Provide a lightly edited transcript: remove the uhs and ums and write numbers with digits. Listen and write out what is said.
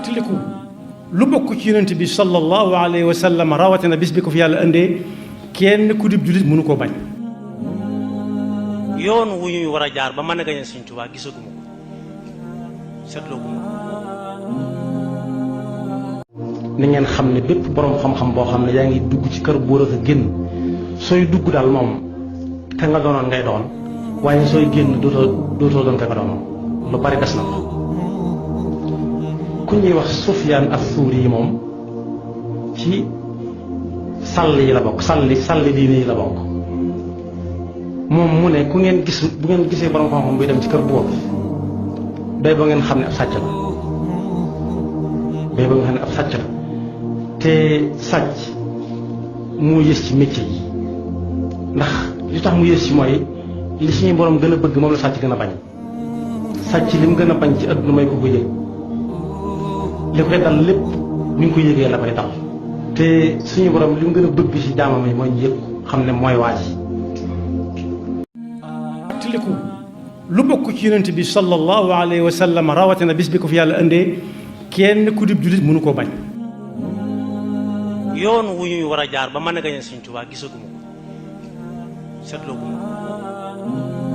tiliku lu bokk ci yonent bi sallallahu alayhi wa sallam rawatina bis bi ko fi yàlla indee kenn ku dib jullit mënu koo bañ. yoon wu ñuy war a jaar ba mën a gañe Sëñ Tuubaa gisaguma ko seetlooguma ko. ni ngeen xam ne bépp boroom xam-xam boo xam ne yaa ngi dugg ci kër buur ak a génn sooy dugg daal moom ka nga doonoon ngay doon waaye sooy génn dootoo doon ka nga doonoon lu bari des na ko. ku ñuy wax Sufyaan as-Suuri yi moom ci sàll yi la bokk sàlli diine yi la bokk moom mu ne ku ngeen gis bu ngeen gisee borom xam-xam buy dem ci kër buur day ba ngeen xam ne ab sàcc la day ba nga xam ne ab sàcc la te sàcc moo yées ci métier yi ndax li tax mu yées ci mooy li suñuy borom gën a bëgg moom la sàcc gën a bañ sàcc li mu gën a bañ ci àdduna may ko ko yëg li koy dal lépp ni nga ko yëgee la koy dal te suñu borom li mu gën a bëgg ci jaamam yi mooy ñu yëg xam ne mooy waaj. tiliku lu bokk ci yonent bi sallallahu alayhi wa sallam rawatina bis bi ko fi yàlla indee kenn ku dib jullit mënu koo bañ. yoon wu ñuy war a jaar ba mën a gañe Sëñ Tuubaa gisaguma ko seetlooguma ko.